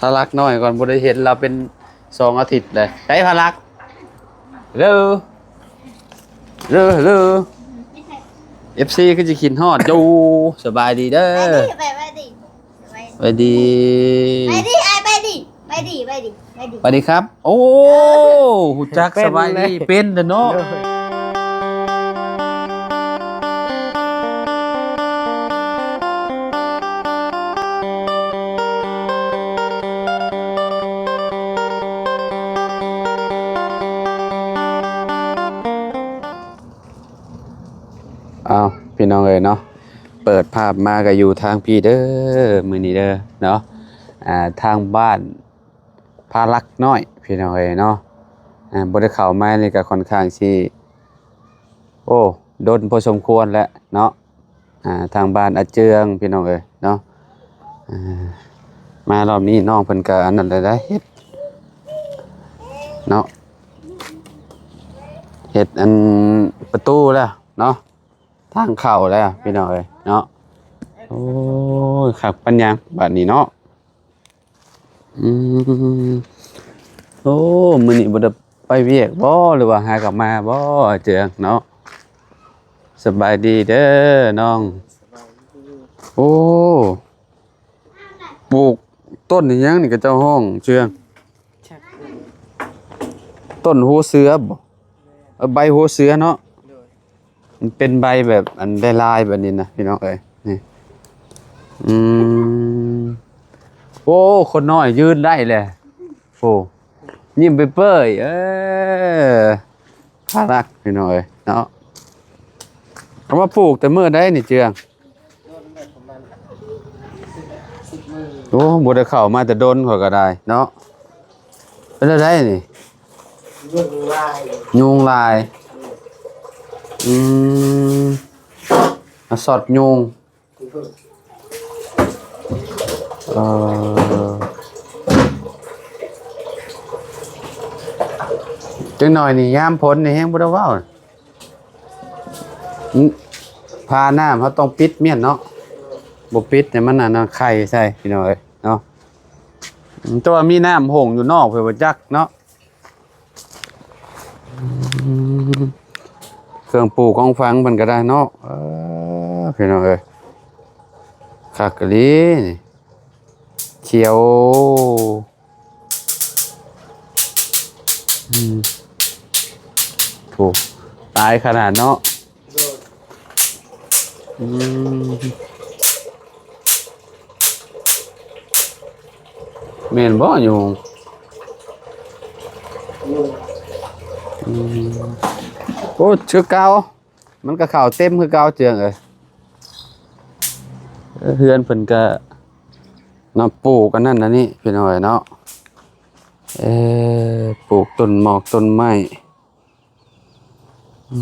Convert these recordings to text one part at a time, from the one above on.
ພາລັກນ້ອຍກ່ອນ ບໍ່ໄດ້ເຫັນລາວເປັນສອງອາທິດແລ້ວ. ໃສພາລັກ? ເລີ ເລີ ເລີ ເອັຟຊີຄືຊິຄິດຮອດຢູ່. ສະບາຍດີເດີ. ສະບາຍດີ ສະບາຍດີ ສະບາຍດີ ສະບາຍດີ ສະບາຍດີ ສະບາຍດີ ສະບາຍດີຄັບ. ໂອ້ ຮູ້ຈັກ ສະບາຍດີ ເປັນເດີເນາະ. ອ້າວ ພີ່ນ້ອງເອີຍເນາະ ເປີດພາບມາກໍຢູ່ທາງພີ້ເດີ ມື້ນີ້ເດີເນາະ. ອ່າ ທາງບ້ານ ພາລັກນ້ອຍ ພີ່ນ້ອງເອີຍເນາະ. ອ່າ ບໍ່ໄດ້ເຂົ້າມານີ້ກໍຄ່ອນຂ້າງຊິ ໂອ້ ດົນພໍສົມຄວນແລ້ວເນາະ. ອ່າ ທາງບ້ານອາເຈືອງ ພີ່ນ້ອງເອີຍເນາະ. ອ່າ ມາຮອບນີ້ນ້ອງເພິ່ນກໍອັນນັ້ນແລ້ວ ເຮັດເນາະ ເຮັດອັນປະຕູແລ້ວເນາະ ທາງເຂົ້າແລ້ວ ພີ່ນ້ອງເອີຍເນາະ. ໂອ້ຍ ຄັກປານຫຍັງບາດນີ້ເນາະ. ອືມ ໂອ້ ມື້ນີ້ບໍ່ໄດ້ໄປວຽກບໍ່ ຫຼືວ່າຫາກັບມາບໍ່ ເຈືອງເນາະ? ສະບາຍດີເດີນ້ອງ. ໂອ້ ປູກຕົ້ນອີຫຍັງນີ້ ເຂົາເຈົ້າຮ້ອງເຈືອງ? ຕົ້ນຫົວເສືອບໍ່? ເອີ ໃບຫົວເສືອເນາະ. ໂດຍ. ມັນເປັນໃບແບບອັນລາຍໆແບບນີ້ນະ ພີ່ນ້ອງເອີຍ ນີ້. ອືມ ໂອ້ ຄົນນ້ອຍຢືນໄດ້ແຫຼະ. ໂອ້ ຍິ້ມເປີຍໆ ເອີ ພາລັກ ພີ່ນ້ອງເອີຍເນາະ. ເອົາມາປູກແຕ່ມື້ໃດນີ້ເຈືອງ? ໂອ້ ບໍ່ໄດ້ເຂົ້າມາແຕ່ດົນ ຂ້ອຍກໍໄດ້ເນາະ. ເປັນແນວໃດນີ້? ຍຸງລາຍ ຍຸງລາຍ. ອືມ ມາຊອດຍຸງ. ເອີ ຈັກໜ້ອຍນີ້ຍາມຝົນນີ້ແຮງບໍ່ໄດ້ເວົ້າ. ອືມ ຝານ້ຳເຮົາຕ້ອງປິດມ້ຽນເນາະ, ບໍ່ປິດໃຫ້ມັນອັນນັ້ນໄຂ່ໃສ່ ພີ່ນ້ອງເອີຍເນາະ. ອືມ ແຕ່ວ່າມີນ້ຳຫົ່ງຢູ່ນອກເພິ່ນບໍ່ຈັກເນາະ. ອືມ ເຄື່ອງປູກຂອງຝັງເພິ່ນກໍໄດ້ເນາະ. ເອີ ພີ່ນ້ອງເອີຍ ຄັກອີ່ຫຼີນີ້ ຂຽວ. ອືມ ໂອ້ ຫຼາຍຂະໜາດເນາະ. ໂດຍ. ອືມ ແມ່ນບໍ່? ຍຸງ. ຍຸງ. ອືມ ໂອ້ ຄືເກົ່າ. ມັນກໍເຂົ້າເຕັມຄືເກົ່າເຈືອງເອີຍ. ເອີ ເຮືອນເພິ່ນກໍນຳປູກອັນນັ້ນອັນນີ້ ພີ່ນ້ອງເອີຍເນາະ. ເອີ ປູກຕົ້ນໝອກຕົ້ນໄມ້. ອື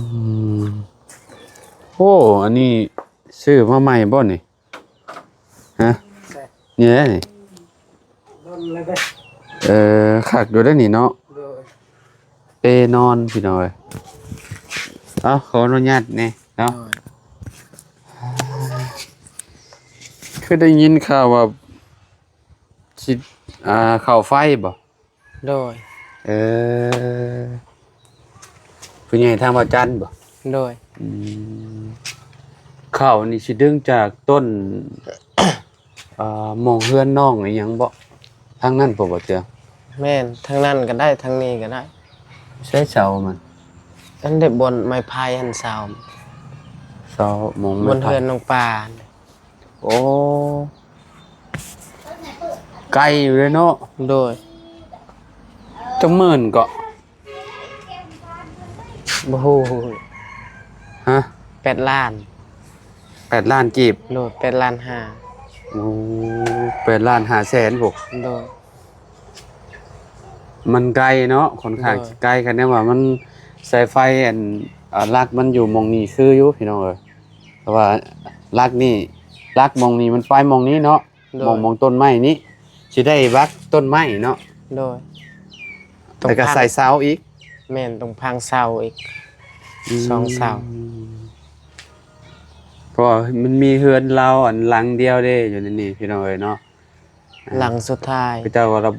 ມ ໂອ້ ອັນນີ້ຊື້ມາໃໝ່ບໍ່ນີ້? ຮະ? ໃຊ່ ນີ້ແຫຼະນີ້. ເອີ ຄັກຢູ່ເດ້ນີ້ເນາະ. ໂດຍ. ເປນອນ ພີ່ນ້ອງເອີຍ. ເອົາ ຂໍອະນຸຍາດແດ່ເນາະ. ໂດຍ. ຄືໄດ້ຍິນຂ່າວວ່າຊິ ອ່າ ເຂົ້າໄຟບໍ່? ໂດຍ. ເອີ ຜູ້ໃຫຍ່ທາງພະຈັນບໍ່? ໂດຍ. ອືມ ເຂົ້ານີ້ຊິດຶງຈາກຕົ້ນ ອ່າ ໝ່ອງເຮືອນນ້ອງອີ່ຫຍັງບໍ່? ທາງນັ້ນບໍ່ ບໍ່ເທື່ອ? ແມ່ນ ທາງນັ້ນກໍໄດ້ ທາງນີ້ກໍໄດ້. ໃຊ້ເສົາມັນ? ອັນເດ ບ່ອນໄມ້ໄຜ່ຫັ້ນເສົາ. ເສົາໝ່ອງໄມ້ໄຜ່ ບ່ອນເຮືອນນ້ອງປາ. ໂອ້ ໄກຢູ່ເດ້ເນາະ. ໂດຍ. ຈັກໝື່ນເກາະ? ບໍ່ຮູ້. ຮະ? ແປດລ້ານ. ແປດລ້ານກີບ? ໂດຍ ແປດລ້ານຫ້າ. ໂອ້ ແປດລ້ານຫ້າແສນພຸ້ນ. ໂດຍ. ມັນໄກເນາະ ຂ້ອນຂ້າງ ໂດຍ ຊິໄກ. ຄັນແນວວ່າມັນ ສາຍໄຟ ອັນ ອ່າ ຫຼັກມັນຢູ່ໝ່ອງນີ້ຄືຢູ່ ພີ່ນ້ອງເອີຍ. ເພາະວ່າຫຼັກນີ້ ຫຼັກໝ່ອງນີ້ມັນໄປໝ່ອງນີ້ເນາະ. ໂດຍ. ໝ່ອງ ໝ່ອງຕົ້ນໄມ້ນີ້ ຊິໄດ້ວັກຕົ້ນໄມ້ເນາະ. ໂດຍ. ແລ້ວກໍໃສ່ເສົາອີກ. ແມ່ນ ຕ້ອງຝັງເສົາອີກ ອືມ ສອງເສົາ. ເພາະວ່າມັນມີເຮືອນລາວອັນຫຼັງດຽວເດ້ ຢູ່ໃນນີ້ ພີ່ນ້ອງເອີຍເນາະ. ຫຼັງສຸດທ້າຍ ເຂົາເຈົ້າກໍລະ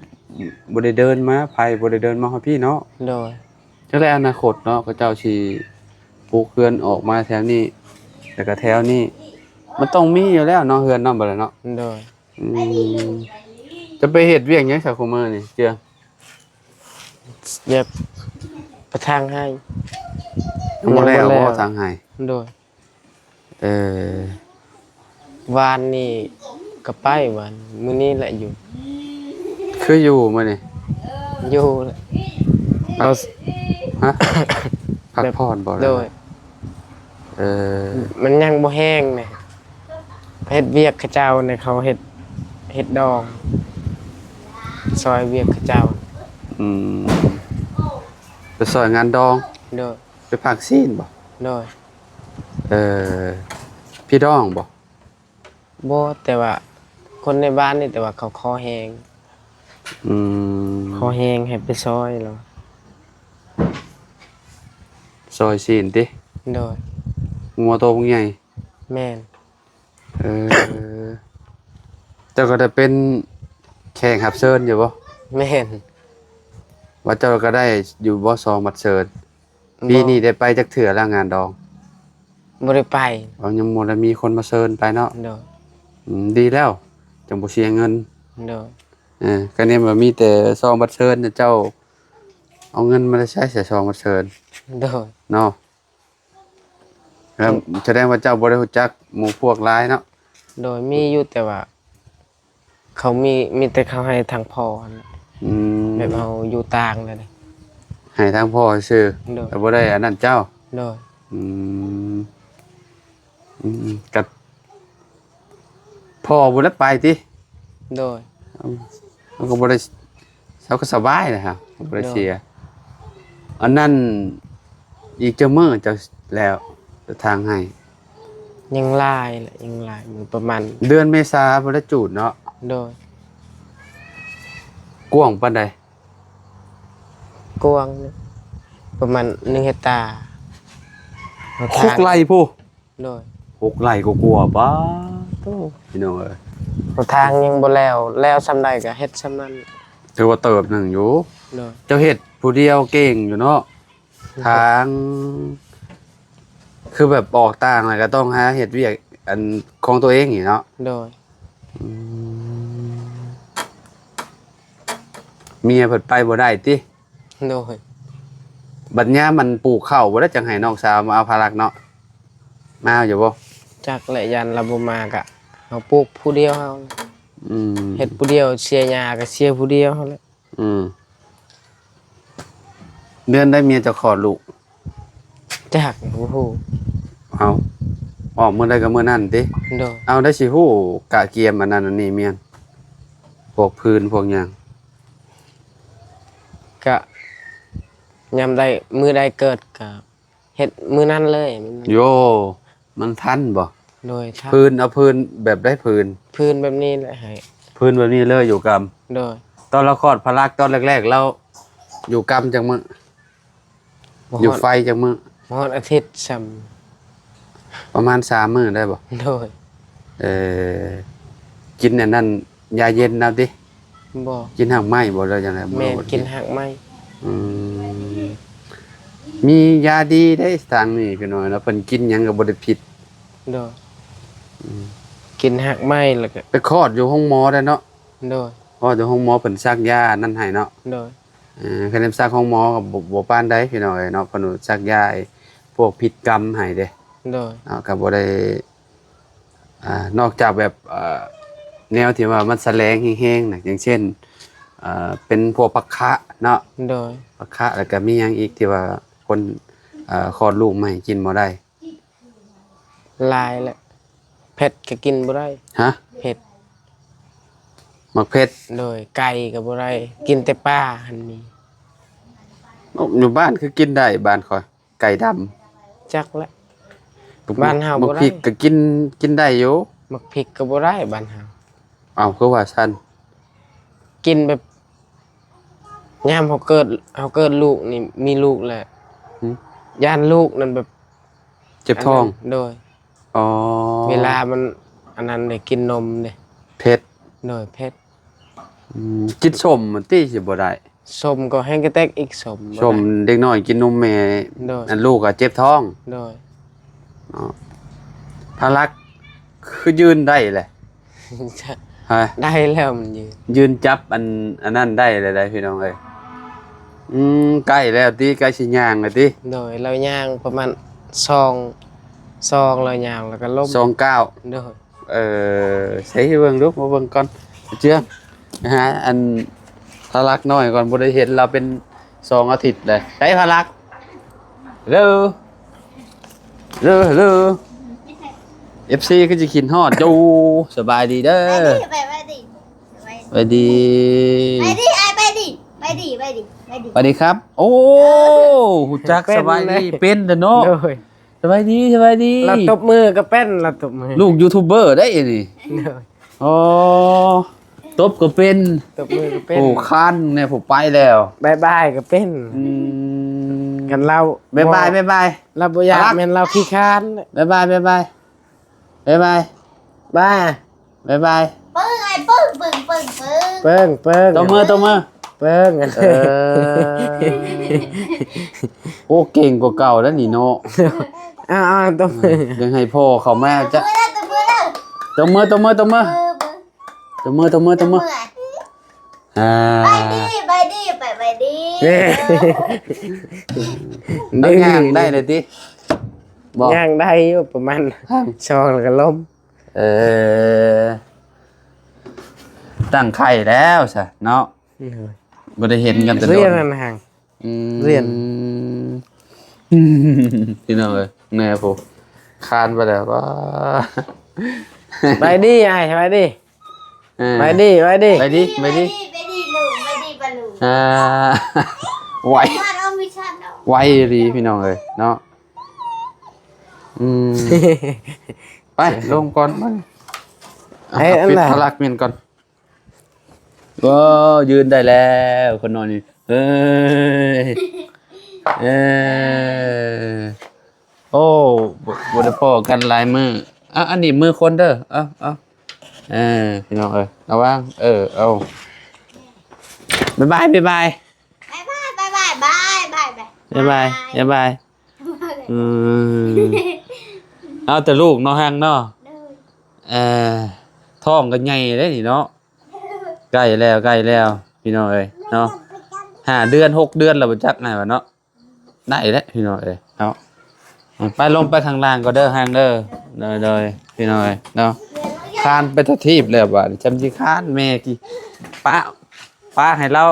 ບໍ່ໄດ້ເດີນມາ ໄຟບໍ່ໄດ້ເດີນມາຮອດພີ້ເນາະ. ໂດຍ. ຈັ່ງໃດອະນາຄົດເນາະ ເຂົາເຈົ້າຊິປູກເຮືອນອອກມາແຖວນີ້ ແລ້ວກໍແຖວນີ້ ມັນຕ້ອງມີຢູ່ແລ້ວເນາະ ເຮືອນເນາະ ບັດນີ້ເນາະ. ໂດຍ. ອືມ ຈະໄປເຮັດວຽກຫຍັງຊະ ຄຸມື້ນີ້ເຈື່ອງ? ວຽກໄປທາງໄຮ່ ຍັງບໍ່ແລ້ວ ຍັງບໍ່ແລ້ວ ບໍ່ທາງໄຮ່? ໂດຍ. ເອີ ວານນີ້ກໍໄປ ວານ ມື້ນີ້ແຫຼະຢູ່. ຄືຢູ່ມື້ນີ້? ຢູ່ແຫຼະ ພັກ ເອົາ ຮະ? ພັກຜ່ອນບໍ່? ໂດຍ. ເອີ ມັນຍັງບໍ່ແຫ້ງເດ ເຮັດວຽກເຂົາເຈົ້ານີ້ ເຂົາເຮັດ ເຮັດດອງ ຊ່ອຍວຽກເຂົາເຈົ້າ. ອືມ ໄປຊ່ອຍງານດອງ? ໂດຍ. ໄປພາກຊີ້ນບໍ່? ໂດຍ. ເອີ ພີ່ນ້ອງບໍ່? ບໍ່ ແຕ່ວ່າຄົນໃນບ້ານນີ້ ແຕ່ວ່າເຂົາຂໍແຮງ. ອືມ ຂໍແຮງໃຫ້ໄປຊ່ອຍລາວ ຊ່ອຍຊີ້ນຕິ? ໂດຍ. ງົວໂຕບັກໃຫຍ່? ແມ່ນ. ເອີ ເຈົ້າກໍໄດ້ເປັນແຂກຮັບເຊີນຢູ່ບໍ່? ແມ່ນ. ວ່າເຈົ້າກໍໄດ້ຢູ່ບໍ່ ຊອງບັດເຊີນ? ບໍ່. ປີນີ້ໄດ້ໄປຈັກເທື່ອແລ້ວງານດອງ? ບໍ່ໄດ້ໄປ. ເອົາ ຍັງບໍ່ໄດ້ມີຄົນມາເຊີນໄປເນາະ? ໂດຍ. ອືມ ດີແລ້ວ ຈັ່ງບໍ່ເສຍເງິນ. ໂດຍ. ເອີ ກະແນວ່າມີແຕ່ຊອງບັດເຊີນ ເຈົ້າເອົາເງິນມາແຕ່ໃສ ຊອງບັດເຊີນ? ໂດຍ. ເນາະ ແລ້ວ ອືມ ສະແດງວ່າເຈົ້າບໍ່ໄດ້ຮູ້ຈັກໝູ່ພວກຫຼາຍເນາະ? ໂດຍ. ມີຢູ່ ແຕ່ວ່າ ເຂົາມີ ມີແຕ່ເຂົາໃຫ້ທາງພໍ່ຫັ້ນແຫຼະ. ອືມ ແບບເຮົາຢູ່ຕ່າງແລ້ວເດ້ ໃຫ້ທາງພໍ່ຊື່. ໂດຍ. ແຕ່ບໍ່ໄດ້ອັນນັ້ນເຈົ້າ? ໂດຍ. ອືມ ອືມ ກະພໍ່ບໍ່ໄດ້ໄປຕິ? ໂດຍ. ເຮົາກໍບໍ່ໄດ້ ເຮົາກໍສະບາຍແຫຼະ ບໍ່ໄດ້ເສຍ. ໂດຍ. ອັນນັ້ນ ອີກຈັກມື້ເຈົ້າແລ້ວທາງໄຮ່? ຍັງຫຼາຍແຫຼະ ຍັງຫຼາຍ ປະມານເດືອນເມສາພຸ້ນລະຈູດເນາະ? ໂດຍ. ກວ້າງປານໃດ? ກວ້າງປະມານໜຶ່ງເຮັກຕາ. ຫົກໄຮ່ພຸ້ນ? ໂດຍ. ຫົກໄຮ່ກວ່າໆ ປາໂທ້ ພີ່ນ້ອງເອີຍ ເພາະທາງຍັງບໍ່ແລ້ວ ແລ້ວສ່ຳໃດກໍເຮັດສ່ຳນັ້ນ. ຖືວ່າເຕີບໜຶ່ງຢູ່. ໂດຍ. ເຈົ້າເຮັດຜູ້ດຽວເກັ່ງຢູ່ເນາະ ໂດຍ ທາງ ຄືແບບອອກຕ່າງແລ້ວກໍຕ້ອງຫາເຮັດວຽກອັນຂອງຕົວເອງນີ້ເນາະ. ໂດຍ. ອືມ ເມຍເພິ່ນໄປບໍ່ໄດ້ຕິ? ໂດຍ. ບັດຍາມມັນປູກເຂົ້າບໍ່ໄດ້ ຈັ່ງໃຫ້ນ້ອງສາວມາເອົາພາລັກເນາະ ມາຢູ່ບໍ່? ຈັກແຫຼະ ຢ້ານລາວບໍ່ມາກະ ເຮົາປູກຜູ້ດຽວເຮົາ. ອືມ ເຮັດຜູ້ດຽວ ເສຍຫຍ້າກະເສຍຜູ້ດຽວເຮົາແຫຼະ. ອືມ ເດືອນໃດເມຍເຈົ້າຄອດລູກ? ຈັກ ບໍ່ຮູ້. ເອົາ ອອກມື້ໃດກໍມື້ນັ້ນຕິ? ໂດຍ. ເອົາ ໄດ້ຊິຮູ້ກະກຽມອັນນັ້ນອັນນີ້ແມ່ນ ພວກພື້ນພວກຫຍັງ? ກະຍາມໃດ ມື້ໃດເກີດກະເຮັດມື້ນັ້ນເລີຍ. ໂຢ ມັນທັນບໍ່? ໂດຍ ທັນ. ພື້ນ ເອົາພື້ນແບບໃດ? ພື້ນ ພື້ນແບບນີ້ແຫຼະ ໃຫ້ ພື້ນແບບນີ້ເລີຍ ຢູ່ກຳ. ໂດຍ. ຕອນລາວຄອດພາລັກຕອນແລກໆ ລາວຢູ່ກຳຈັກມື້? ບໍ່ຮອດ ຢູ່ໄຟຈັກມື້? ບໍ່ຮອດອາທິດຊ້ຳ. ປະມານສາມມື້ໄດ້ບໍ່? ໂດຍ. ເອີ ກິນອັນນັ້ນ ຢາເຢັນນຳຕິ? ບໍ່. ກິນຮາກໄມ້ບໍ່ ຫຼືຈັ່ງໃດ? ແມ່ນ ບໍ່ໄດ້ກິນ ກິນຮາກໄມ້. ອືມ ມີຢາດີເດ້ທາງນີ້ ພີ່ນ້ອງເນາະ ເພິ່ນກິນຫຍັງກໍບໍ່ໄດ້ຜິດ. ໂດຍ. ອືມ ກິນຮາກໄມ້ແລ້ວກໍ ໄປຄອດຢູ່ໂຮງໝໍໄດ້ເນາະ? ໂດຍ. ຄອດຢູ່ໂຮງໝໍ ເພິ່ນສັກຢາອັນນັ້ນໃຫ້ເນາະ? ໂດຍ. ເອີ ຄັນເປັນສັກໂຮງໝໍກໍບໍ່ ບໍ່ປານໃດ ພີ່ນ້ອງເອີຍເນາະ ເພິ່ນສັກຢາໄອ້ພວກພິດກຳໃຫ້ເດ້. ໂດຍ. ເນາະ ກໍບໍ່ໄດ້ ອ່າ ນອກຈາກແບບ ເອີ ແນວທີ່ວ່າມັນສະແຫຼງແຮງໆນະ ຢ່າງເຊັ່ນ ເອີ ເປັນພວກພະຄະເນາະ? ໂດຍ. ພະຄະ ແລ້ວກໍມີຫຍັງອີກທີ່ວ່າຄົນ ເອີ ຄອດລູກໃໝ່ກິນບໍ່ໄດ້? ຫຼາຍແຫຼະ ເຜັດກໍກິນບໍ່ໄດ້. ຮະ? ເຜັດ. ໝາກເຜັດ? ໂດຍ. ໄກ່ກໍບໍ່ໄດ້ ກິນແຕ່ປາຫັ້ນມີ. ເອົ້າ ຢູ່ບ້ານຄືກິນໄດ້ ບ້ານຂ້ອຍ ໄກ່ດຳ. ຈັກແຫຼະ ບັກ ບ້ານເຮົາ ບັກພິກກໍກິນ ກິນໄດ້ຢູ່. ໝາກພິກກໍບໍ່ໄດ້ບ້ານເຮົາ. ເອົ້າ ຄືວ່າຊັ້ນ? ກິນແບບ ຍາມເຮົາເກີດ ເຮົາເກີດລູກນີ້ ມີລູກແລ້ວ ຫືມ ຢ້ານລູກນັ້ນແບບ ເຈັບທ້ອງ. ອັນນັ້ນ ໂດຍ. ອໍ ເວລາມັນອັນນັ້ນເດ້ ກິນນົມເດ້ ເຜັດ. ໂດຍ ເຜັດ. ອືມ ກິນສົ້ມມັນຕິຊິບໍ່ໄດ້? ສົ້ມກໍແຮງກະແຕັກອີກ ສົ້ມບໍ່ໄດ້ ສົ້ມເດັກນ້ອຍກິນນົມແມ່ ໂດຍ ອັນລູກກໍເຈັບທ້ອງ ໂດຍ ເນາະ. ພາລັກຄືຢືນໄດ້ແຫຼະ ຮະ? ໄດ້ແລ້ວມັນຢືນ ຢືນຈັບອັນ ອັນນັ້ນໄດ້ແລ້ວໄດ໋ພີ່ນ້ອງເອີຍ. ອືມ ໃກ້ແລ້ວຕິ ໃກ້ຊິຍ່າງແລ້ວຕິ? ໂດຍ ລາວຍ່າງປະມານສອງ ສອງ ລາວຍ່າງແລ້ວກໍລົ້ມ ສອງກ້າວ ໂດຍ. ເອີ ໃສ່ໃຫ້ເບິ່ງດູ ມາເບິ່ງກ່ອນ ເຈືອງ ໄປຫາອັນພາລັກນ້ອຍກ່ອນ ບໍ່ໄດ້ເຫັນລາວເປັນສອງອາທິດແລ້ວ. ໃສພາລັກ? ເລີ ເລີ ເລີ ເອັຟຊີຄືຊິຄິດຮອດຢູ່. ສະບາຍດີເດີ ສະບາຍດີ ສະບາຍດີ ສະບາຍດີ ສະບາຍດີ ສະບາຍດີ ສະບາຍດີ ສະບາຍດີຄັບ. ໂອ້ ຮູ້ຈັກ ເປັນ ສະບາຍດີ ເລີຍ ເປັນແລ້ວເນາະ ໂດຍ. ສະບາຍດີ ສະບາຍດີ ລາວຕົບມືກໍເປັນ ລາວຕົບມື ລູກຢູທູບເບີໄດ໋ນີ້ ໂດຍ ອໍ ຕົບກໍເປັນ ຕົບມືກໍເປັນ ໂອ້ ຄານແນ່ ຜູ້ໄປແລ້ວ ບາຍບາຍກໍເປັນ ອືມ ຄັນລາວ ບາຍບາຍ ບາຍບາຍ ລາວບໍ່ຢາກ ພາລັກ ແມ່ນລາວຂີ້ຄານ ບາຍບາຍ ບາຍບາຍ ບາຍບາຍ ບາຍ ບາຍບາຍ ປຶ້ງ ອ້າຍປຶ້ງ ປຶ້ງ ປຶ້ງ ປຶ້ງ ປຶ້ງ ຕບມື ຕບມື ປຶ້ງ ເອີ ໂອ້ ເກັ່ງກວ່າເກົ່າແລ້ວນີ້ເນາະ. ອ້າວ ອ້າວ ຕົບມື ເອີ ຢາກໃຫ້ພໍ່ເຂົ້າມາ ຕບມື ຈະ ເດີ ຕົບມື ຕົບມື ຕົບມື ເອີ ຕົບມື ຕົບມື ຕົບມື ອ່າ ບາຍດີ ບາຍດີ ໄປ ບາຍດີ ເອີ ເອົາຍ່າງໄດ້ເລີຍຕິ? ບໍ່ ຍ່າງໄດ້ຢູ່ປະມານ ຮະ ສອງ ແລ້ວກໍລົ້ມ. ເອີ ຕັ້ງໄຂ່ແລ້ວຊະເນາະ ໂດຍ ບໍ່ໄດ້ເຫັນກັນແຕ່ດົນ ຮຽນນັ້ນຫັ້ນ ອືມ ຮຽນ ພີ່ນ້ອງເອີຍ ແນ່ພຸ້ນ ຄານໄປແລ້ວ ວ້າ ສະບາຍດີອ້າຍ ສະບາຍດີ ເອີ ສະບາຍດີ ສະບາຍດີ ສະບາຍດີ ສະບາຍດີ ສະບາຍດີ ສະບາຍດີ ລຸງ ສະບາຍດີປ້າລຸງ ອ່າ ໄວ ມາເອົາວິຊາເນາະ ໄວອີ່ຫຼີພີ່ນ້ອງເອີຍເນາະ ອືມ ໄປລົງກ່ອນ ໄປ ເອີ ປິດພາລັກເມັນກ່ອນ. ວ້າວ ຢືນໄດ້ແລ້ວຄົນນ້ອຍນີ້ ເອີຍ ເອີ ໂອ້ ບໍ່ ບໍ່ໄດ້ພໍ້ກັນຫຼາຍມື້ ອ່ະ ອັນນີ້ມືຄົນເດີ ເອົາ ເອົາ ເອີ ພີ່ນ້ອງເອີຍ ລະວັງ ເອີ ເອົາ ບາຍບາຍ ບາຍບາຍ ບາຍບາຍ ບາຍບາຍ ບາຍບາຍ ບາຍບາຍ ບາຍບາຍ ອືມ ເອົາແຕ່ລູກເນາະ ຮັກເນາະ ໂດຍ ເອີ ທ້ອງກໍໃຫຍ່ເດ້ນີ້ເນາະ ໃກ້ແລ້ວ ໃກ້ແລ້ວ ພີ່ນ້ອງເອີຍເນາະ ຫ້າເດືອນ ຫົກເດືອນແລ້ວບໍ່ຈັກ ອ້າຍວ່າເນາະ ໄດ້ແລ້ວພີ່ນ້ອງເອີຍເນາະ ໄປລົງໄປຂ້າງລ່າງກໍເດີ ຮັກເດີ ໂດຍ ໂດຍ ພີ່ນ້ອງເອີຍເນາະ ຄານໄປທະທີບແລ້ວບາດນີ້ ຈຳຊິຄານແມ່ກີ້ ປະ ປະໃຫ້ລາວ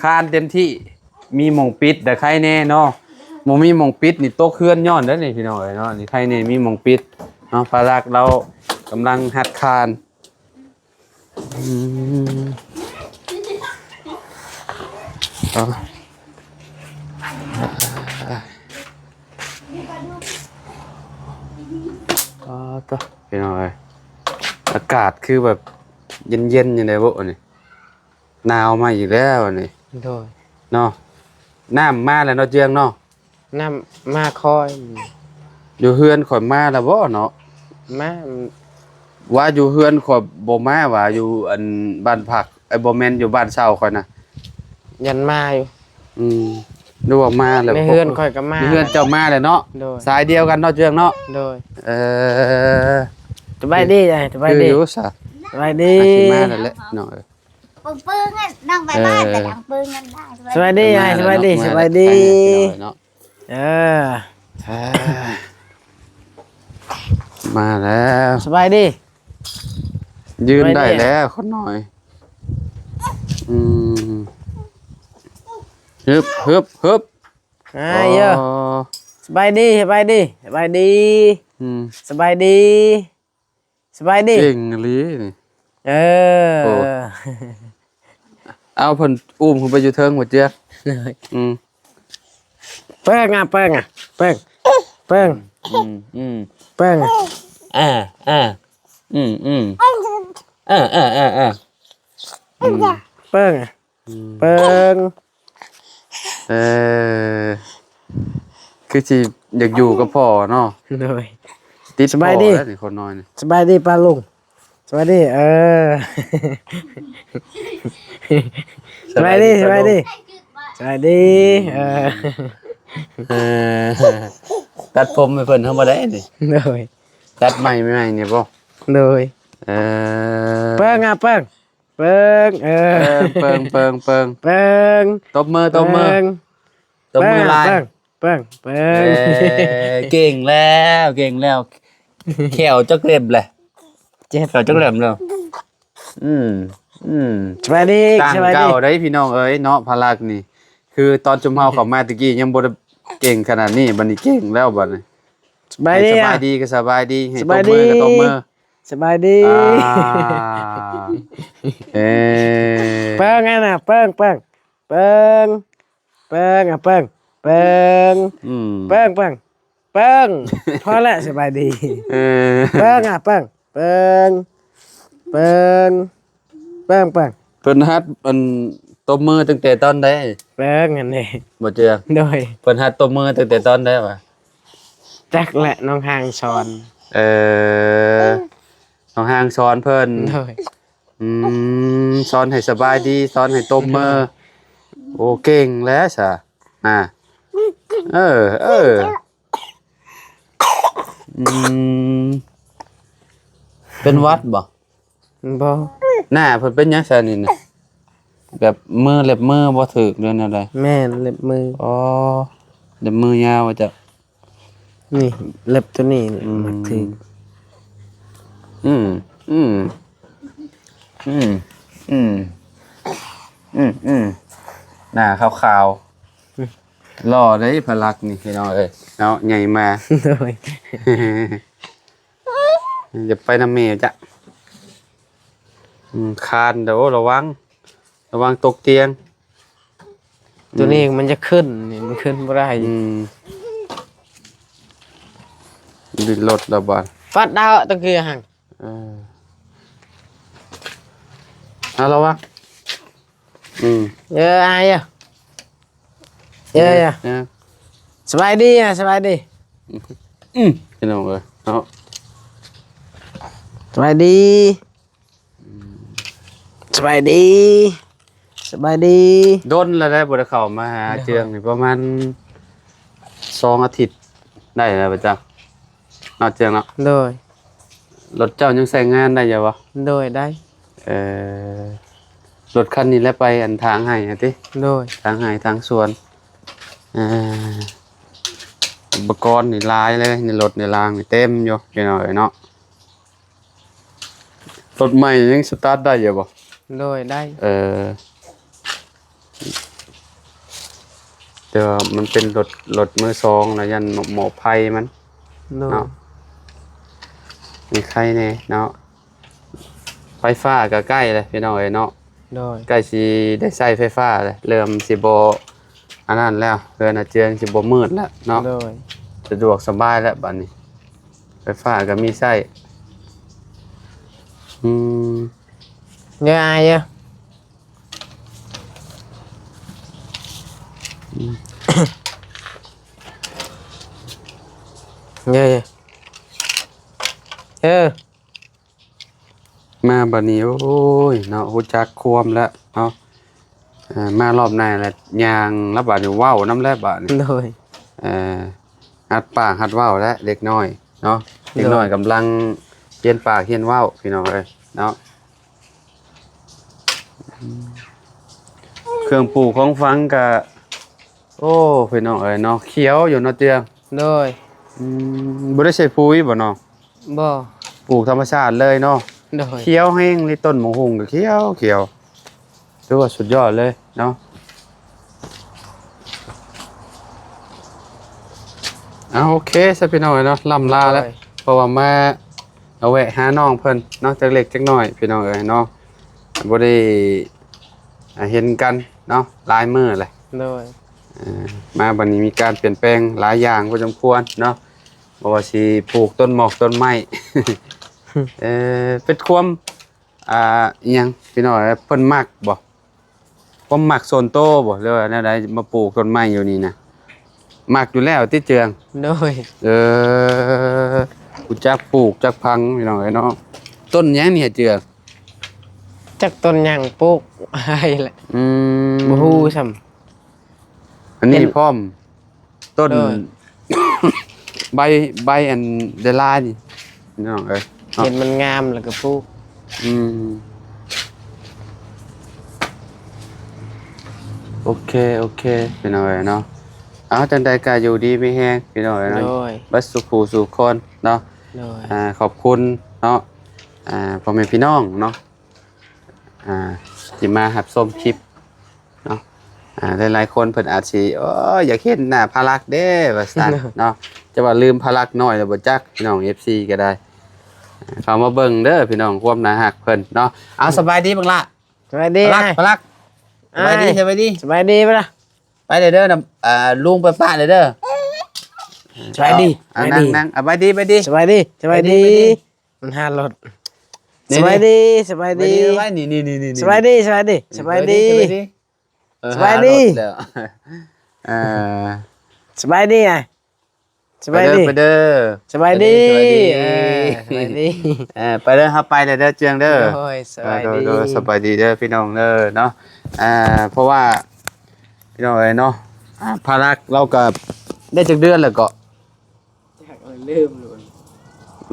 ຄານເຕັມທີ່ ມີໝ່ອງປິດ ແຕ່ໄຄແນ່ເນາະ ບໍ່ມີໝ່ອງປິດນີ້ຕົກເຮືອນຍ້ອນເດ້ນີ້ ພີ່ນ້ອງເອີຍເນາະ ນີ້ໄຄແນ່ມີໝ່ອງປິດເນາະ ພາລັກລາວກຳລັງຫັດຄານ ອືມ ເອົາ ເອົາ ເອົາ ພີ່ນ້ອງເອີຍ ອາກາດຄືແບບເຢັນໆ ຈັ່ງໃດບໍ່ນີ້? ໜາວມາອີກແລ້ວນີ້ ໂດຍ ເນາະ ນ້ຳມາແລ້ວເນາະ ເຈືອງເນາະ ນ້ຳມາຄ່ອຍ ຢູ່ເຮືອນຂ້ອຍມາແລ້ວບໍ່ເນາະ ມາ ວ່າຢູ່ເຮືອນຂ້ອຍບໍ່ມາ ວ່າຢູ່ອັນບ້ານພັກ ເອີ ບໍ່ແມ່ນ ຢູ່ບ້ານເຊົ່າຂ້ອຍນະ ຍັນມາຢູ່ ອືມ ຫຼືວ່າມາແລ້ວ ໃນເຮືອນຂ້ອຍກໍມາ ຢູ່ເຮືອນເຈົ້າມາແລ້ວເນາະ ໂດຍ ສາຍດຽວກັນເນາະ ເຈືອງເນາະ ໂດຍ ເອີ ສະບາຍດີ ສະບາຍດີ ຄືຢູ່ຊະ ສະບາຍດີ ອາດຊິມາແລ້ວແຫຼະເນາະ ປຶ້ງໆ ນ້ອງບາຍບາຍ ເອີ ໄປທາງປຶ້ງກັນໄດ້ ສະບາຍດີ ສະບາຍດີ ສະບາຍດີ ເອີ ມາແລ້ວ ສະບາຍດີ ຢືນໄດ້ແລ້ວຄົນນ້ອຍ ອືມ ຮຶບ ຮຶບ ຮຶບ ອາ ເອີ ສະບາຍດີ ສະບາຍດີ ສະບາຍດີ ອືມ ສະບາຍດີ ສະບາຍດີ ເກັ່ງອີ່ຫຼີນີ້ ເອີ ໂອ້ ເອົາເພິ່ນອຸ້ມຂຶ້ນໄປຢູ່ເທິງບໍ່ເຈື່ອ ອືມ ເປີ້ງອະ ເປີ້ງອະ ເປີ້ງ ເປີ້ງ ອືມ ອືມ ເປີ້ງ ອາ ອາ ອືມ ອືມ ເປີ້ງອະ ອືມ ເປີ້ງ ເອີ ຄືຊິຢາກຢູ່ກັບພໍ່ເນາະ ໂດຍ ຕິດພໍ່ແລ້ວນີ້ຄົນນ້ອຍນີ້ ສະບາຍດີປ້າລຸງ ສະບາຍດີ ເອີ ສະບາຍດີ ສະບາຍດີ ສະບາຍດີ ເອີ ເອີ ຕັດຜົມໃຫ້ເພິ່ນທຳມະດານີ້ ໂດຍ ຕັດໃໝ່ໆນີ້ບໍ່ ໂດຍ ເອີ ເປີງ ອ່າ ເປີງ ເປີງ ເອີ ເອີ ເປີງ ເປີງ ເປີງ ເປີງ ຕົບມື ຕົບມື ເປີງ ຕົບມືຫຼາຍ ເບິ່ງ ເບິ່ງ ເບິ່ງ ເອີ ເກັ່ງແລ້ວ ເກັ່ງແລ້ວ ແຂ້ວຈັກເລັບແຫຼະ ເຈັບ ແຂ້ວຈັກເລັບແລ້ວ ອືມ ອືມ ສະບາຍດີ ຕ່າງ ສະບາຍດີ ເກົ່າໄດ໋ພີ່ນ້ອງເອີຍເນາະ ພາລັກນີ້ ຄືຕອນຊຸມເຮົາເຂົ້າມາຕະກີ້ຍັງບໍ່ໄດ້ເກັ່ງຂະໜາດນີ້ ບັດນີ້ເກັ່ງແລ້ວບັດນີ້ ສະບາຍດີ ໃຫ້ສະບາຍດີກໍສະບາຍດີ ໃຫ້ຕົບມືກໍຕົບມື ສະບາຍດີ ອ່າ ເອີ ເບິ່ງຫັ້ນນະ ເບິ່ງ ເບິ່ງ ເບິ່ງ ເບິ່ງ ອ່າ ເບິ່ງ ເບິ່ງ ອືມ ເບິ່ງ ເບິ່ງ ເບິ່ງ ພໍແລ້ວ ສະບາຍດີ ເອີ ເບິ່ງ ອ່າ ເບິ່ງ ເບິ່ງ ເບິ່ງ ເບິ່ງ ເບິ່ງ ເພິ່ນຫັດອັນຕົບມືຕັ້ງແຕ່ຕອນໃດ ເບິ່ງຫັ້ນເດ້ ບໍ່ເຈື່ອງ ໂດຍ ເພິ່ນຫັດຕົບມືຕັ້ງແຕ່ຕອນໃດວະ ຈັກແຫຼະ ນ້ອງຮ່າງສອນ ເອີ ນ້ອງຮ່າງສອນເພິ່ນ ໂດຍ ອືມ ສອນໃຫ້ສະບາຍດີ ສອນໃຫ້ຕົບມື ໂອ້ ເກັ່ງແລ້ວຊະ ອ່າ ເອີ ເອີ ອືມ ເປັນຫວັດບໍ່? ບໍ່ ໜ້າເພິ່ນເປັນຫຍັງຊະນີ້ນະ ແບບມື ເລັບມືບໍ່ຖືກ ຫຼືແນວໃດ? ແມ່ນ ເລັບມື ອໍ ເລັບມືຍາວວ່າຈະ ນີ້ ເລັບໂຕນີ້ ອືມ ມັກຖືກ ອືມ ອືມ ອືມ ອືມ ອືມ ອືມ ໜ້າຂາວໆ ອືມ ຫຼໍ່ເດ້ພະລັກນີ້ພີ່ນ້ອງເອີຍເນາະ ໃຫຍ່ມາ ໂດຍ ຢ່າໄປນຳແມ່ຈ້ະ ອືມ ຄານເດີ ໂອ້ ລະວັງ ລະວັງຕົກຕຽງ ໂຕນີ້ ອືມ ມັນຈະຂຶ້ນນີ້ ມັນຂຶ້ນບໍ່ໄດ້ ອືມ ດິ້ນລົນລະບາດ ຟັດດາວຕະເກີຫັ້ນ ເອີ ເອົາລະວັງ ອືມ ເອີ ອ້າຍ ເອີ ເອີ ເອີ ສະບາຍດີ ອ່າ ສະບາຍດີ ອືມ ພີ່ນ້ອງເອີຍເນາະ ສະບາຍດີ ສະບາຍດີ ສະບາຍດີ ດົນແລ້ວໄດ໋ ບໍ່ໄດ້ເຂົ້າມາຫາເຈືອງນີ້ ປະມານສອງອາທິດໄດ້ແລ້ວ ປະຈຳ ເນາະ ເຈືອງເນາະ ໂດຍ ລົດເຈົ້າຍັງໃຊ້ງານໄດ້ຢູ່ບໍ່? ໂດຍ ໄດ້ ເອີ ລົດຄັນນີ້ແຫຼະໄປອັນທາງໄຮ່ຫັ້ນຕິ? ໂດຍ ທາງໄຮ່ທາງສວນ ເອີ ອຸປະກອນນີ້ຫຼາຍເລີຍ ໃນລົດໃນລາງນີ້ເຕັມຢູ່ ພີ່ນ້ອງເອີຍເນາະ. ລົດໃໝ່ຍັງສະຕາດໄດ້ຢູ່ບໍ່? ໂດຍ ໄດ້ ເອີ ແຕ່ວ່າມັນເປັນລົດ ລົດມືສອງນະ ຢ້ານໝໍ້ໄຟມັນ ໂດຍ ເນາະ ມີໄຄແດ່ເນາະ. ໄຟຟ້າກໍໃກ້ແລ້ວພີ່ນ້ອງເອີຍເນາະ ໂດຍ ໃກ້ຊິໄດ້ໃຊ້ໄຟຟ້າແລ້ວ ເລີ່ມຊິບໍ່ອັນນັ້ນແລ້ວ ເຮືອນອາເຈືອງຊິບໍ່ມືດແລ້ວເນາະ ໂດຍ ສະດວກສະບາຍແລ້ວບັດນີ້ ໄຟຟ້າກໍມີໃຊ້ ອືມ ເອີ ອ້າຍເອີ ອືມ ເອີ ເອີ ເອີ ມາບັດນີ້ ໂອ້ຍເນາະ ຮູ້ຈັກຄວາມແລ້ວເນາະ ເອີ ມາລອບໜ້າແລ້ວຍ່າງລະບາດນີ້ ເວົ້ານຳແລ້ວບາດນີ້ ໂດຍ ເອີ ຫັດປາກຫັດເວົ້າແລ້ວເດັກນ້ອຍເນາະ ເດັກນ້ອຍ ໂດຍ ກຳລັງຮຽນປາກຮຽນເວົ້າ ພີ່ນ້ອງເອີຍເນາະ. ເຄື່ອງປູກຂອງຝັງກະ ໂອ້ ພີ່ນ້ອງເອີຍເນາະ ຂຽວຢູ່ເນາະເຈືອງ ໂດຍ ອືມ ບໍ່ໄດ້ໃສ່ປຸຍບໍ່ນ້ອງ? ບໍ່ ປູກທຳມະຊາດເລີຍເນາະ ໂດຍ ຂຽວແຮງເລີຍ ຕົ້ນໝາກຫຸ່ງກໍຂຽວ ຂຽວ ຖືວ່າສຸດຍອດເລີຍເນາະ. ເອົາ ໂອເຄຊະພີ່ນ້ອງເອີຍເນາະ ລ່ຳລາແລ້ວ ໂດຍ ເພາະວ່າມາ ເອົາແວະຫານ້ອງເພິ່ນເນາະ ຈັກເລັກຈັກນ້ອຍພີ່ນ້ອງເອີຍເນາະ ບໍ່ໄດ້ ອ່າ ເຫັນກັນເນາະ ຫຼາຍມື້ແຫຼະ ໂດຍ ເອີ ມາບັດນີ້ມີການປ່ຽນແປງຫຼາຍຢ່າງພໍສົມຄວນເນາະ ບໍ່ວ່າຊິປູກຕົ້ນໝອກຕົ້ນໄມ້ ເອີ ເປັນຄວາມ ອ່າ ອີ່ຫຍັງ ພີ່ນ້ອງເອີຍ ເພິ່ນມັກບໍ່? ຄວາມມັກສ່ວນໂຕບໍ່ ຫຼືວ່າແນວໃດ ມາປູກຕົ້ນໄມ້ຢູ່ນີ້ນະ? ມັກຢູ່ແລ້ວຕິເຈືອງ? ໂດຍ ເອີ ຮູ້ຈັກປູກຈັກຝັງ ພີ່ນ້ອງເອີຍເນາະ ຕົ້ນຫຍັງນີ້ ເຈືອ? ຈັກຕົ້ນຫຍັງ ປູກໄວ້ແຫຼະ. ອືມ ບໍ່ຮູ້ຊ້ຳ. ອັນນີ້ພ້ອມ ຕົ້ນ ໂດຍ ໃບ ໃບອັນດາລານີ້ ພີ່ນ້ອງເອີຍເນາະ. ເຫັນມັນງາມແລ້ວກໍປູກ. ອືມ ໂອເຄ ໂອເຄ ພີ່ນ້ອງເອີຍເນາະ. ເອົາ ຈັ່ງໃດກໍຢູ່ດີມີແຮງ ພີ່ນ້ອງເອີຍເນາະ. ໂດຍ ເບິດສູ່ຜູ້ສູ່ຄົນເນາະ. ໂດຍ ອ່າ ຂອບຄຸນເນາະ ອ່າ ພໍ່ແມ່ພີ່ນ້ອງເນາະ ອ່າ ທີ່ມາຮັບຊົມຄລິບເນາະ. ອ່າ ຫຼາຍໆຄົນເພິ່ນອາດຊິ ໂອ້ຍ ຢາກເຫັນໜ້າພາລັກເດ້ ວ່າຊັ້ນເນາະ. ຈະວ່າລືມພາລັກນ້ອຍແລ້ວບໍ່ຈັກ ພີ່ນ້ອງ ເອັຟຊີ ກໍໄດ້. ອ່າ ເຂົ້າມາເບິ່ງເດີ ພີ່ນ້ອງ ຄວາມໜ້າຮັກເພິ່ນເນາະ. ເອົາ ສະບາຍດີບັກຫຼ້າ. ສະບາຍດີ ພາລັກ ພາລັກ. ສະບາຍດີ ສະບາຍດີ ສະບາຍດີ. ໄປລະ ໄປເດີ ເດີ ນຳ ອ່າ ລຸງໄປປະເດີ ເດີ. ສະບາຍດີ ອ່າ ສະບາຍດີ ນັ່ງໆ ອ່າ ສະບາຍດີ ສະບາຍດີ ສະບາຍດີ ສະບາຍດີ ສະບາຍດີ. ມັນຫາລົດ. ນີ້ ສະບາຍດີ ສະບາຍດີ ສະບາຍດີ. ສະບາຍດີ ສະບາຍດີ ສະບາຍດີ ສະບາຍດີ ສະບາຍດີ. ເອີ ສະບາຍດີ ຫາລົດແລ້ວ. ເອີ ສະບາຍດີ ອ້າຍ. ສະບາຍດີ ໄປເດີ ໄປເດີ ສະບາຍດີ ໄປເດີ ສະບາຍດີ. ເອີ ສະບາຍດີ ເອີ ໄປເດີ ເຮົາໄປແລ້ວເດີ ເຈືອງເດີ. ໂດຍ ສະບາຍດີ ໂດຍ ໂດຍ ສະບາຍດີເດີ ພີ່ນ້ອງເດີເນາະ. ອ່າ ເພາະວ່າ ພີ່ນ້ອງເອີຍເນາະ ອ່າ ພາລັກລາວກໍໄດ້ຈັກເດືອນແລ້ວເກາະ? ຈັກ ລືມ.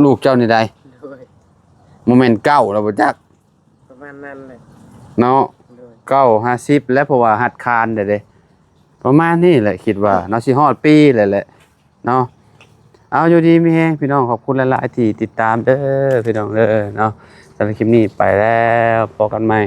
ລູກເຈົ້ານີ້ໃດ? ໂດຍ ບໍ່ແມ່ນເກົ້າແລ້ວບໍ່ຈັກ? ປະມານນັ້ນແຫຼະເນາະ. ໂດຍ ເກົ້າ ຫ້າສິບແລ້ວ ເພາະວ່າຫັດຄານແລ້ວເດ້. ປະມານນີ້ແຫຼະ ຄິດວ່າເນາະ ຊິຮອດປີແລ້ວແຫຼະເນາະ. ເອົາ ຢູ່ດີມີແຮງ ພີ່ນ້ອງ ຂອບຄຸນຫຼາຍໆທີ່ຕິດຕາມເດີ ພີ່ນ້ອງເດີເນາະ. ສຳລັບຄລິບນີ້ໄປແລ້ວ ພໍ້ກັນໃໝ່.